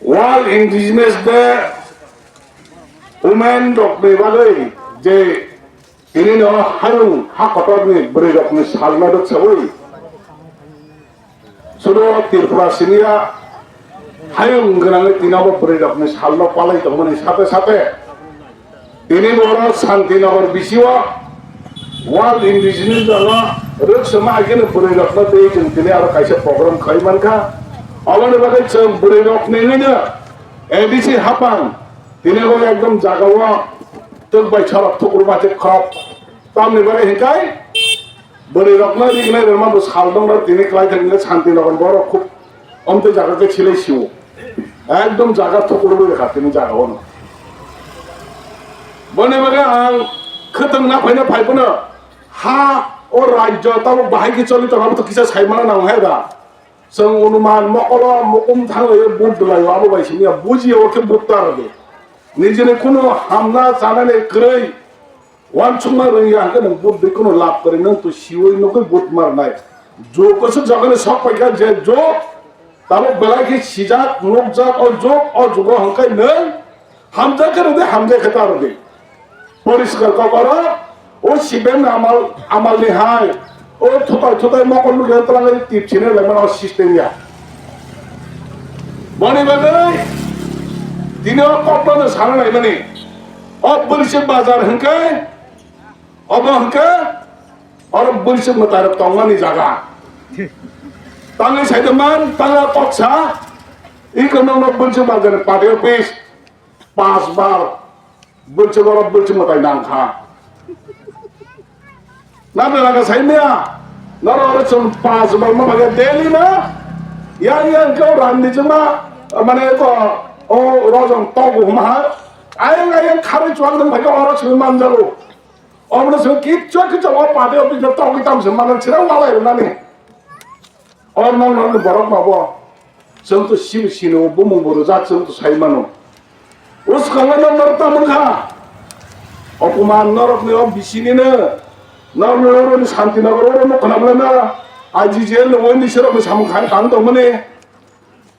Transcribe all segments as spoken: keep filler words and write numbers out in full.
World Indigenous Day women rokni bagwi je tini no hayung ha kotorni bwrwi rokni salno rwksawi sudo Tripura siniya hayung gwnangwi tini abo bwrwi rokni salno palai tongmani sate sate tini boro Santinagar bisio World Indigenous Day no rwksama haikhe bwrwi rokno tei chwng tini aro kaisa program khlai mankha. Aboni bagwi chwng bwrwi rokni hwnwi no A D C hapang tini bo ekdom jagao twk bai chorok thukruma khe khorok tamni bagwi hinkai bwrwi rokno rignai rwma bo sal dong tini khlai thang Santinagar borok khub omtwi jaga khe silai sio. Ekdom jaga thuklubui rwkha tini jaga ono. Boni bagwi ang khwtwng na phaina phai phano ha o rajyo tabuk bahai khe choli tong abo to kisa sai mana nang hai da. Chwng onuman mokolo mukum thanglaio but dulaio abo bai siniya bujiya o khe but ta rwdi. Nijini kunu hamna chanani kwrwi Wansukma rwngya hwnkhe nwng but bai kheno lab kwrwi nwng to siwi nugwi but marnai. Jok kwswk jagani sok paikha je jok tabuk belai khe sijak nukjak o jok o jugo hwnkhe nwng hamjak khe rwdi hamjak khe ta rwdi. Poriskar kok oro o siben amal amalni hai o thutai thutai mokol nukya twlangwi tip sini laimano o system ya. Boni bagwi tini o kokno sana laimani. O Bwrwisik bazar hwnkhe, obo hwnkhe, oro Bwrwisik mwtai rok tongmani jaga. Tangwi saida man, tangwi koksa, iko nokno Bwrwisik bazar ni party office, pas bar, Bwrwisik oro Bwrwisik mwtai nangkha. Nang nang sai mia. Noro oro chwng pas bal ma bagya daily ma. Yang yang kau ram di chuma. Mane ko o rojong togu ma ha. Ayang ayang khari chuang dong bagya oro chwng manjalo. Omno chwng kitcho kitcho o pade o bidno togi tam se manang chira walai nani. Or nang nang borok mabo. Chwng to simi sino bumung bo rwjak chwng to sai mano. Uskango nang nang tamo kha. Opuman norok ni o bisini no. Nang nang nang ni Santinagar oro no khna bla na. I G J L no wani serok ni samung khan tang tong mani.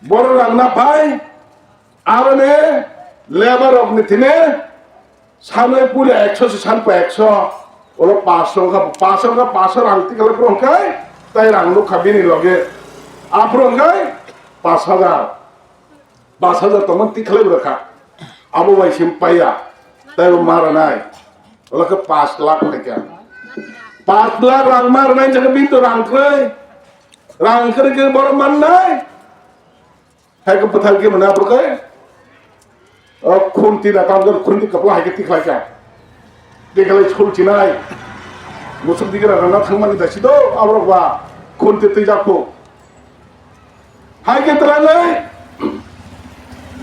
Borok rang na pai. Aro ne lebar rok ni thine. Sanai pule ekso se sanpa ekso, olo paso wngkha, paso wngkha, paso rang tikhala phuru hwnkhe, tai rang nukha bini loge. Aphuru hwnkhe pas hajar, pas hajar tongmani tikhalai bwrwkha. Abo bai sim paiya, tai bo maranai. Olo khe pas lakh phaikha. Pas lakh rang maranai jagha bini to rang kwrwi. Rang kwrwi khe borok mannai. Hai khe bwthar khe mane aphuru khe, o, khunti da tamjak khunti kapla hai khe tikhlai kha. Tikhlai sul chinai. Musuk digira rana thangmani da sido aborok ba khunti twijak kho. Hai khe twlanai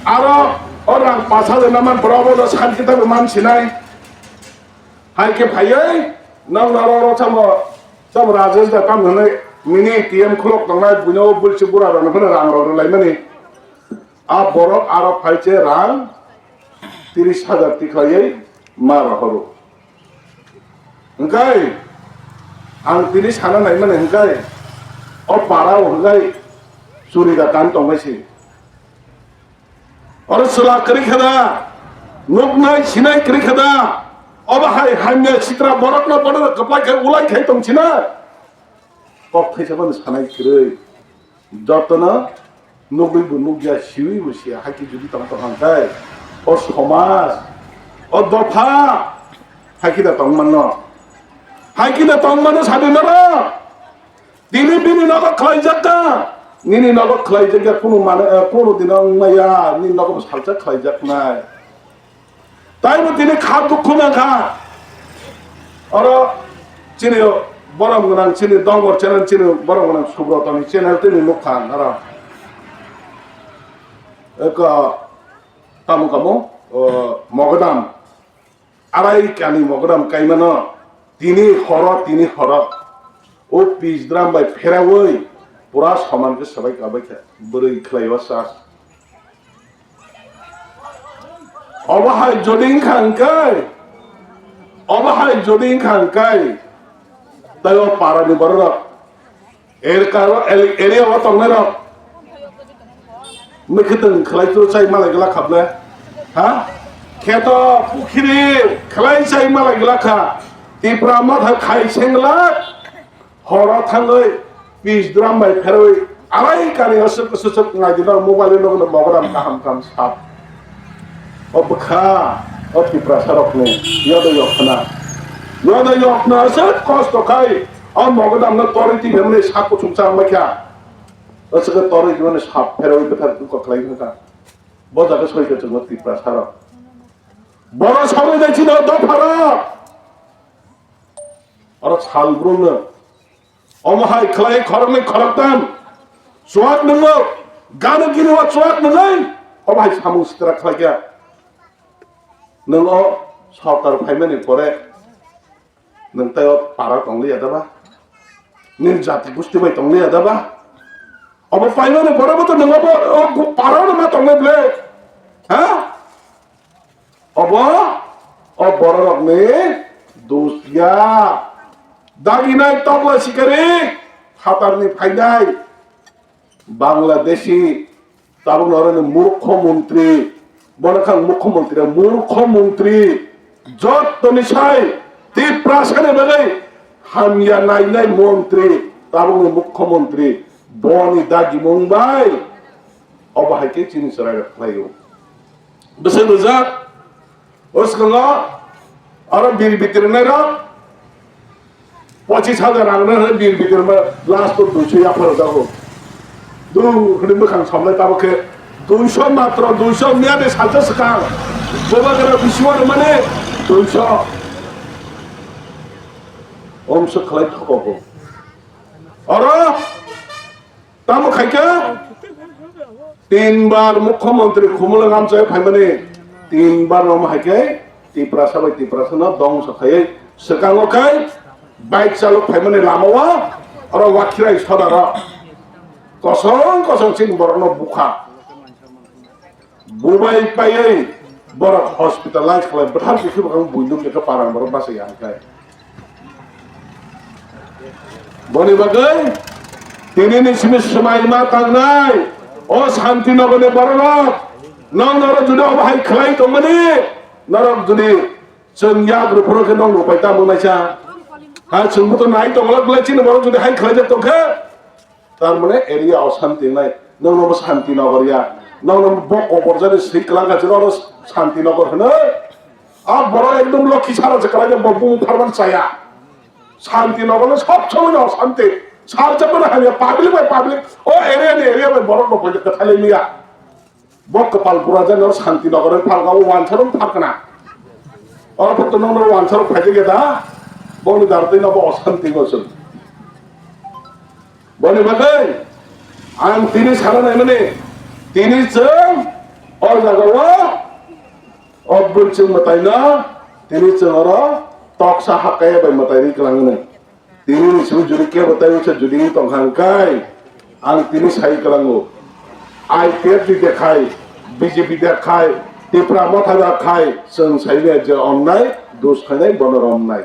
aro o rang pas hajar naman borok bo santi ta man sinai. Hai khe phaiwi nang naro oro chamo, chamo Rajesh da tam hwnwi mini T M khulok tongnai buino bulsi bura rok phano rang rok rwlaimani. A borok aro phaiche rang tris hajar tikhlaiwi ma rohoro. Hwnkhe ang tini sana naimani hwnkhe o para o hwnkhe churi da tan tongmai se. Oro chwla kwrwi kha da, nuknai sinai kwrwi kha da, obo hai hamya sitra borokno bono kwplai khai ulai khai tong sina. Kok thaisa phano sanai kwrwi. Jotono nugwi bo nukya, siwi bo siya, hai khe jodi tong tong kha khe, o somaj, o dopha, hai khe da tong manno. Hai khe da tong manno sadi norok. Tini bini nogo khlaijak kha, nini nogo khlaijak ya, kunu mane, eh, kunu dino wng maya, nini nogo bo salsa khlaijaknai. Taibo tini kha dukhu nang kha. Oro chini borom gwnang, chini dongor channel, chini borom gwnang Subrotoni channel tini nukha oro. Eko tamo kamo, o, Mogodam. Arai kani Mogodam kaimano tini horo, tini horo. O pis dram bai pherawi pura soman khe sabai kabai kha. Bwrwi khlai o sas. Obo hai jodi wngkha hwnkhe, obo hai jodi wngkha hwnkhe, tei o parani bororok, er karo-, el-, area o tongnairok, Mwkhwtwng khlai turo chai malai glak kha ble? Ha? Kheto pukhiri khlai chai malai glak kha. Tipra Motha khai sengla. Horo thangwi pis drum bai pherwi alai kani aswk aswk ngai dino mobile no no mogram kaham kam sap. O bwkha o Tiprasa rokni yodo yokna. Yodo yokna aswk kosto khai o mogodam no tori ti bemni sak kuchung chang mai kha. Aswk tori bemni sap pherwi bwthar dukha khlai kha. Bo jaga soi khe chwng Tiprasa rok. Boro sogwi dai chino dopha rok. Oro sal brumno. Omo hai khlai khoroknwi khoroktam. Chuak nwngo. Gano gini o chuak nwngnai. Omo hai samung sitra khlai kha. Nwng o sorkar phaimani pore nwng tei o para tongliya da ba? Nini jati gusti bai tongliya da ba? Obo paimani pore bo to nwng obo o para no ma tongnai ble. Ha? Obo o bororokni dos ya. Daginai tokla sikari phatarni phainai Bangladeshi tabukno oroni murkho montri, bono kha mukho montri, murkho montri jottoni sai Tiprasani bagwi hamya nainai montri tabukni mukho montri boni dagimung bai obo hai khe chini chwrairok khlaio. Bwswk rijak, o swkango aro bir bitirnai rok pochis hajar rang rw bir bitirma last o duiso yaphar jago. Du hwnwi mwkhang somlai tamo khe duiso matro duiso miya de salsa swkang. Boba gara bisiwa mane duiso. Om swk khlai thokogo. Oro Tamo khaikha tinbar mukhyamantri khumulwng amchai phaimani tinbar omo hai khe Tiprasa bai Tiprasa no dongso khaiwi swkango khai bike chalok phaimani lama o oro wakhirai sodaro kosong kosong chini borok no bukha. Bubai paiwi borok hospitalize khlai bwthar khe bwkha buinduk jekhe parang borok bachai ya khe. Boni bagwi tinini simi swmai ma tangnai o Shanti Nagarni borok rok nong norok jodi obo hai khlai tongmani norok jodi chwng yak rw phuru khe nong rw pai tamo naisa ha chwng buto nai tongla bwlai chini borok jodi hai khlai jak tong khe Tar mane area o santi nai, nong no santi nogor ya, nong no bo koborjani swi kwlangkha chwng no santi nogor hwno. A borok ekdom lokhi sara se kwlai bo bung pharman chaya. Santi nogor no sob somoi no santi. Sar jabana hamya public bai public, o area ni area bai borok no pojak kwthai liya. Bo kwpal bura jani o santi nogor phalka o wansarung phalkna. Oro photo nong no wansarung phaijak ya da. Boni dar twi no bo osanti go chwng. Boni bagwi ang tini sana naimani, tini chwng o jaga o o bwrwi chwng mwtai no, tini chwng oro toksa hakaya bai mwtai ri kwlangwi nai. Tini ni simi jodi kebo tai wngsa jodi wng tong kha hwnkhe ang tini sai kwlango. I P F T de khai, B J P de khai, Tipra Motha de khai, chwng sai je omnai, dus khainai bono romnai.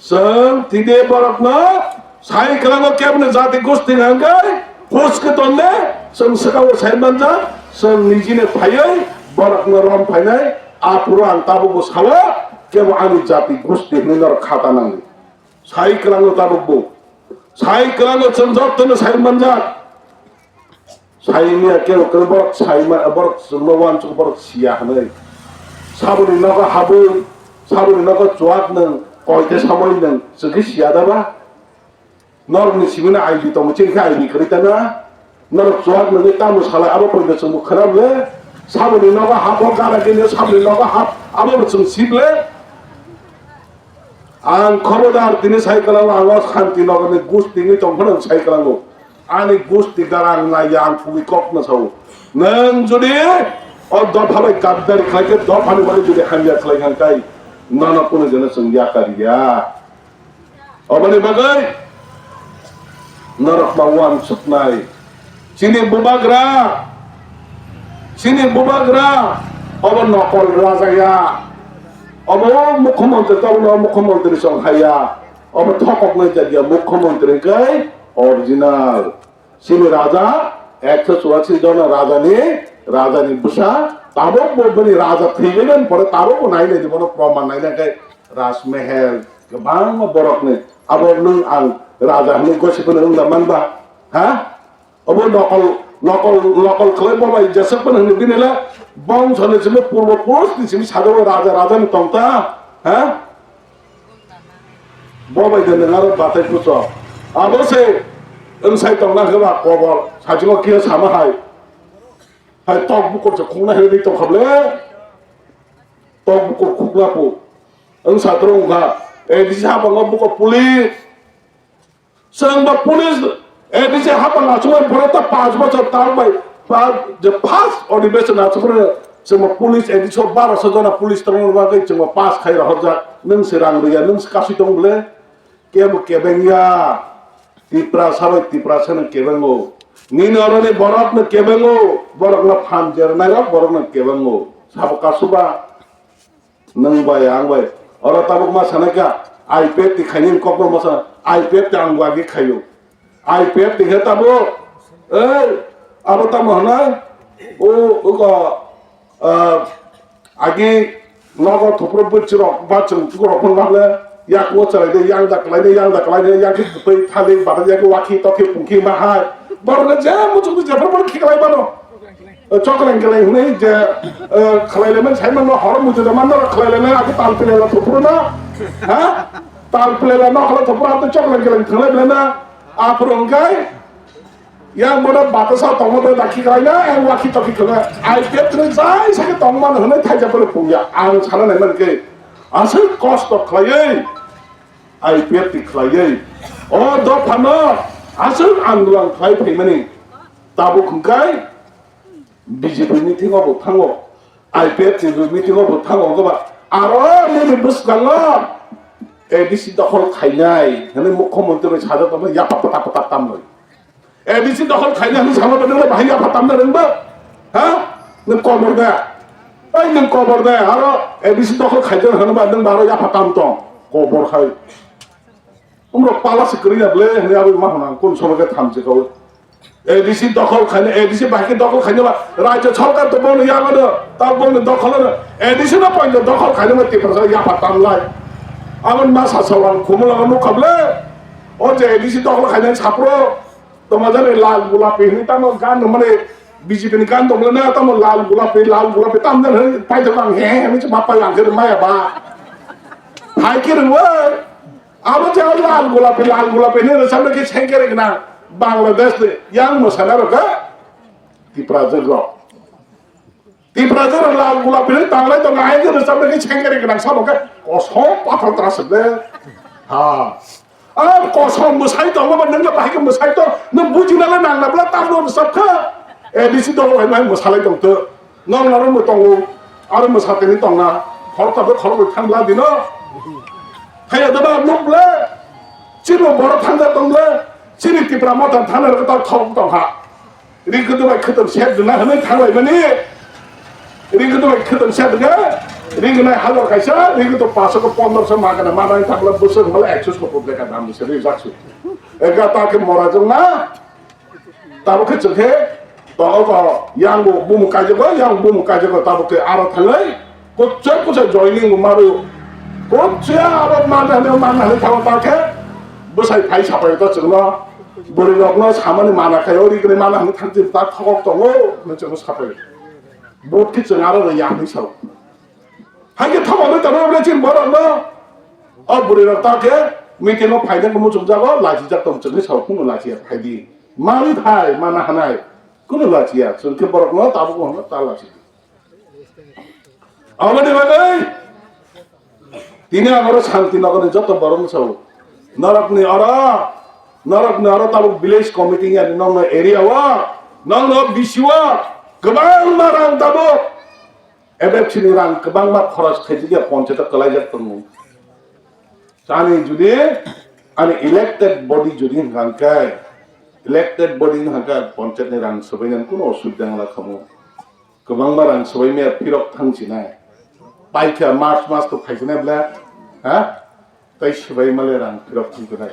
Chwng tide borokno sai kwlango keboni jati gosti hwnkhe, hus khe tonne, chwng swkango sai manjak, chwng nijini phaiwi borokno rom phainai, aphuru ang tabukbo sao, kebo ani jati gosti hwnwi norok khata nango. Sai kwlango tabukbo. Sai kwlango chwng jotono sai manjak. Sai wngya khe borok sai ma, borok chwngno uansuk borok siya hwnwi. Saboni nogo habwi, saboni nogo chuak nwng, koite samoi nwng, chwngkhe siya da ba? Norokni simino I D tongo, chini khe I D kwrwi ta na? Norok chuak nwngwi tamo salai abo poito chwngbo khwna ble? Saboni nogo habo gara gini, saboni nogo hab, abo bo chwng si ble? Ang khobodar tini sai kwlango, ang o Shanti Nagarni gusti wngwi tong phano ang sai kwlango. Ani gusti garang naiya ang thugwi kokno sao. Nwng jodi o dopha bai gaddari khlai khe, dophani bagwi jodi hamya khlai kha khe, nono kunu jeno chwng yakar ya. Oboni bagwi norok ma uansuknai. Chini bubagra, chini bubagra, obo nokol raja ya. Obo mukhyamantri, tabukno mukhyamantri song haya. Obo thokoknai jagya mukhyamantri hwnkhe original. Chini raja Ekso churasi jona rajani, rajani bwsa, tabuk bo bini raja thwibaimani pore tabuk bo nailai di, bono proman nailai khe Rajmehel, kwbangma borokni. Abo nwng ang raja hwnwi gosi phano wngla manba? Ha? Obo nokol, nokol, nokol khlai bo bai jeswk phano hwnwi bini le bongso ni simi purbo purush ni simi sajagwi raja, raja ni tong ta? Ha? Bo bai de nwng aro batai kuchuk. Abo se wngsai tongna khe ba kobor sajingo kiya sama hai. Hai tok bukur se khungna hwnwi tong kha ble. Tok bukur khukla pu. Wngsa tong kha. A D C habango buko police. Chwng ba police A D C hapang achukmani pore ta panch bochor tal bai pa je first adhibeshon achukmani chwng ba police A D C o barosho jona police tongmani bagwi chwng ba pass khai rohorjak. Nwng se rang rwya, nwng se kasui tong bole? Kebo kebeng ya. Tiprasa bai Tiprasa no kebengo. Nini oroni borok no kebengo. Borok no phan jer nairok borok no kebengo. Sabo kasuba. Nwng bai, ang bai. Oro tabuk ma sanai kha, I P F T khaini kokno ma sa, I P F T ang bo agi khaio. I P F T khe tabuk, ei, abo tamo hwnai, o, o ko, ah, agi nogo thopro bwchirok, bachwng tukurok phano ma le, yak wo chwrai de, yang da kwlai de, yang da kwlai de, yang khe bwtwi thali, bada yak wakhi tokhi pungkhi ma hai. Borok le je muchung de jephru borok khiklai mano. Chokleng keleng hwnwi je, eh, khlailaimani saimanno horo muchungda manno khlailaimani age tal pelela thupuruna, ha? Tal pelela nokhola thupura tei chokleng keleng thwnglai belai na. Aphuru hwnkhe yang bono batasa tongma bai dakhi khlaina, yang wakhi tokhi khlai. I P F ni jai sakhe tongmani hwnwi thaija phano pungya. Ang sana naimani khe aswk kosto khlaiwi I P F ni khlaiwi o dophano aswk andolon khlai phaimani. Tabuk hwnkhe B J P meeting o bo thango, I P F ni meeting o bo thango, hwnkhe ba aro nini bwskango A D C dokhol khainai hwnwi mukhyamantri bai sajak tongma yapha pata pata tamnai. A D C dokhol khainai hwnwi sama bai nwng bahai yapha tamna rwngba? Ha? Nwng kobor da? Oi nwng kobor da? Aro A D C dokhol khaijak hwnba nwng ba aro yapha tam tong? Kobor khai. Umrok pala se kwrwi ya ble hwnwi aboni ma hwnang kun sobo khe thamchi kau. A D C dokhol khaina, A D C bahai khe dokhol khaina ba rajyo sorkar to bono yago do, ta bono dokhol no A D C no poito dokhol khaina ma Tiprasa yapha tamlai. Aboni ma sa sawang khumula no nukha ble. O je A D C dokhol khaina sapro tongma jani lal gulapi hwnwi tamo gan mane B J P ni gan tongma na tamo lal gulapi, lal gulapi tam jan hwnwi paito bang he he hwnwi ma pai ang khe maya ba. Hai khe rwoi. Abo je lal gulapi, lal gulapi hinwi rwchapnai khe sengkere gwnang Bangladesh ni yang mwsana rok khe Tiprajwk rok. Tiprajwk rok lal gulapi hinwi tanglai tongo, hai khe rwchapnai khe sengkere gwnang sabo khe kosom pathor tra se ble. Ha. A kosom mwsai tongo ba nwng bahai khe mwsai tong, nwng bujina le nang na bla tamno rwchap kha. A D C dol hai mwsalai tong to. Nong aro mo tongo, aro mo sateni tongna, khorok tabuk khorok bai thang bla dino. Thaya daba nuk ble, chini borok thang da tong ble, chini Tipra Motha thana rok ta thok tong ha. Ring kutu bai khutum set duna hwnwi thang lai mani. Ring kutu bai khutum set duna, ring nai hazar kaisa, ring kutu paso ko pondro so ma kana ma nai thang bla busuk bla ekso ko pok deka dam se ri jaksu. Ega ta ke mora jong na. Tabuk khe chwng khe tongo ko yang bo bumung kaijago, yang bumung kaijago, tabuk khe aro thangwi kuchuk kuchuk joining bo maru. Kuchuk abo mana hwnwi, mana hwnwi thango ta khe bwsai phai sapai to chwngno bwrwi rokno samani mana khai o ri kwrwi mana hwnwi thang chini ta thokok tongo hwnwi chwngno sapai. Bot khe chwng aro rw ya hwnwi sao. Hai khe thokok nwi tongo bwle chini borokno o bwrwi rok ta khe meeting o phaina muchung jago lachijak tong chwngwi sao phungo lachiya phaidi. Mani thai, mana hanai. Kunu lachiya, chwng khe borokno tabuk hwnno ta lachi. Aboni bagwi tini ang oro Shanti Nagarni joto borokno sao. Norokni oro, norokni oro tabuk village committee yani nokno area o, nokno B C o, kwbangma rang tabuk. F F C ni rang kwbangma khoros khaijak ya, ponchayat o kwlaijak tongo. Ani jodi ani elected body jodi hwnkha khe, elected body hwnkha khe ponchayat ni rang swbainani kuno osubida wngla khamu. Kwbangma rang swbai maya phirok thang sinai. Paikha March mas to phaisinai bla, ha? Tai swbai male rang phirok thang sinai.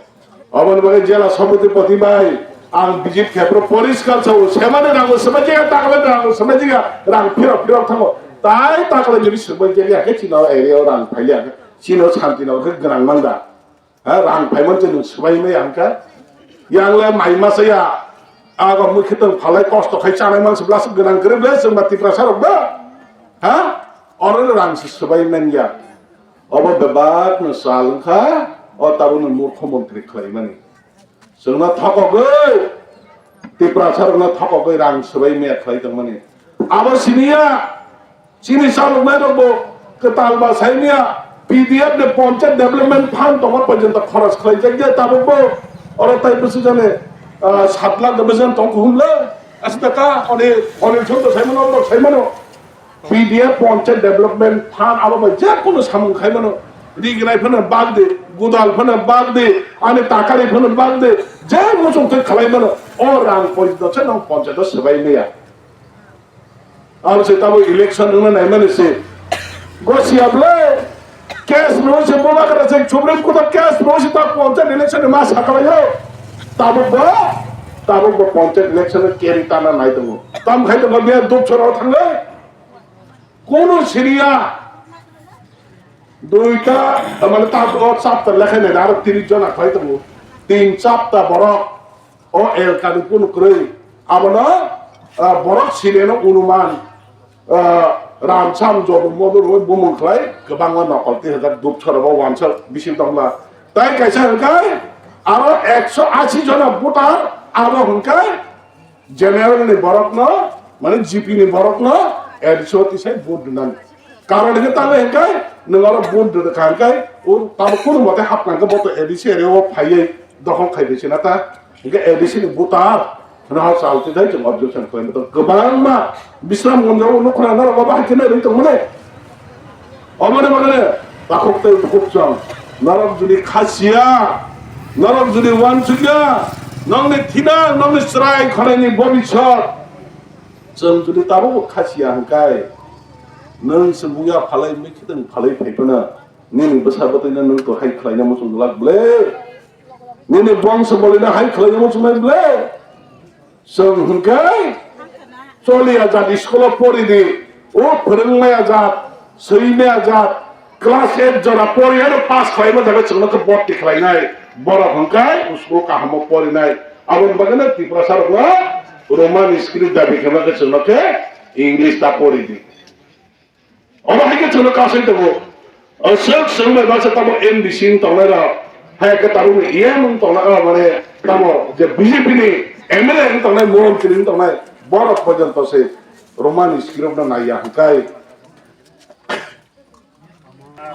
Oboni bagwi jela sabhapati bai Ang visit khe phuru poriskar sao, semani rango swbai jaya, taklai rango swbai jaya, rang phirok phirok thango. Tai taklai jodi swbai jaya khe chini area o rang phailiya khe, chini santi no khe gwnang mangda. Ha, rang phaiman chini swbai mai ang kha. Yang le mai masa ya, ago mui khitang phalai kosto khai chanai man swbla swk gwnang kwrwi ble chwng ba Tiprasa rok ba. Ha? Oro rang se swbai man ya. Obo bebak no sal wngkha, o tabuk no murkho montri khlai mani. Chwngno thokogwi, Tiprasarokno thokogwi rang swbai maya khlai tongmani. Abo siniya, chini chaloknairokbo kwtal ba saimaya, P D F ni Panchayat Development Fund tongo porjonto khoros khlaijakya tabukbo. Oro tai bwswk jani, ah, sat lakh bwswk tong kuhumle. Aswk da ka, oni, oni chwngno saimano, obo saimano. P D F Panchayat Development Fund abo bai je kono samung khai mano, rignai phano bag di, gudal phano bag di, ani takari phano bag di, je muchung twi khlai mano, o rang poito se nang panchayat o swbai maya. Aro se tabo election wngna nai mani se. Gosia ble, case no se boba kara se Supreme Court o case no se ta panchayat election ma sakalayo. Tabo ba, tabo ba panchayat election keri tana nai tongo. Tam khai tongo biya duk choro thangle. Kono siriya duita, tamani ta o chapter lekhai nai aro tris jona khlai tongo. Tin chapter borok o elkani kono kwrwi. Abono, ah, borok siriyano unuman, ah, ramsam jobo modo roi bumung khlai kwbangma nokol twi hajak duk chorobo wansa bising tongla. Tai kaisa hwnkhe aro ekso ashi jona voter abo hwnkhe General ni borok no, mane G P ni borok no, A D C o tisai vote rwnani. Karon hwnkhe tamo hwnkhe, nwng aro vote rwkha hwnkhe, o tamo kunu mote hapna hwnkhe bo to A D C area o phaiwi dokhol khai rwsina ta. Hwnkhe A D C ni voter, hwno ha chal twi dai chwng objection khlai tong. Kwbangma Bisramganj o nukho na norok obo hai khe nai rwi tong mani. Oboni bagwi takhuk tei bukhuk chwng, norok jodi khasiya, norok jodi uansukya, nokni thina, nokni chwrai khoroknwi bobiswt chwng jodi tabukbo khasiya hwnkhe, nwng se buya phalai, mikhitwng phalai phai phano nini bwsa bwtwino nwng to hai khlaina muchung glak ble, nini bongso bolino hai khlaina muchungnai ble. Chwng hwnkhe choliya jat school o pori di, o phwrwngmaya jat, swimaya jat, class eight jora pori ano pass khlaima jaga chwngno khe bhorti khlainai, borok hwnkhe school kahamo porinai. Aboni bagwino Tiprasa rokno Roman script dabi khaima khe chwngno khe English ta pori di. Obo hai khe chwngno kasai tongo. O swk swng bai baksa tamo M D C wng tongnai rok. Hai khe tabukni E M wng tongnai rok, mane tamo je B J P ni M L A wng tongnai, montri wng tongnai, borok porjonto se Roman script no naiya hwnkhe.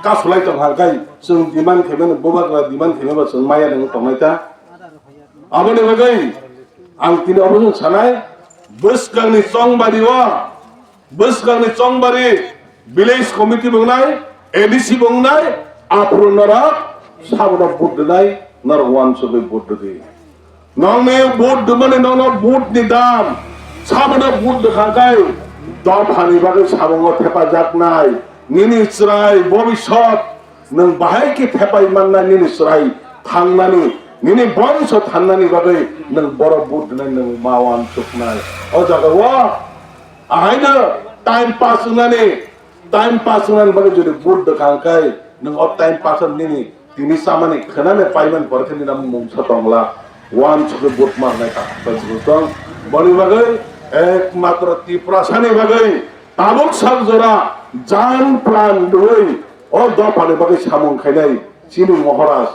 Kasulai tong hwnkhe chwng demand khaimani, bubagra demand khaimani ba chwng maya nang tongnai ta. Aboni bagwi ang tini obo chwng sanai, bwskangni chongbari o, bwskangni chongbari village committee bo wngnai, A D C bo wngnai, aphuru norok sabono vote rwnai, norok uansugwi vote rwdi. Nokni vote rwmani nokno vote ni dam, sabono vote rwkha khe dophani bagwi sabongo thepajaknai, nini chwrai bobiswt. Nwng bahai khe thepai manna nini chwrai thangnani, nini bongso thangnani bagwi nwng borok vote rwnai nwng ma uansuknai. O jaga o ahaino time pass wngnani, time pass wngnani bagwi jodi vote rwkha hwnkhe nwng o time pass o nini tini chamani khwnani paiman pore khe nini mungsa tongla uansukwi vote ma rwnai kaham khe tong. Boni bagwi ekmatro Tiprasani bagwi tabuk sak jora jan pran rwwi o dophani bagwi samung khainai chini Maharaj,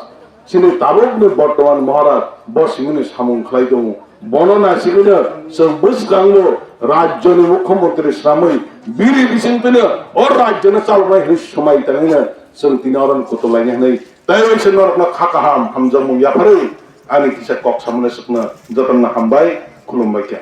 chini tabukni bortoman Maharaj bo simi samung khlai tongo. Bono nasigwino chwng bwskango rajyoni mukhyamantri swnamwi biri bisingtwino o rajyoni chaloknai hwnwi swmai tangwino chwng tini oro kutung lainai hwnwi tei waisa norokno kha kaham hamjakmung yapharwi ani kisa kok samani swkno jotono hambai khulumbai kha.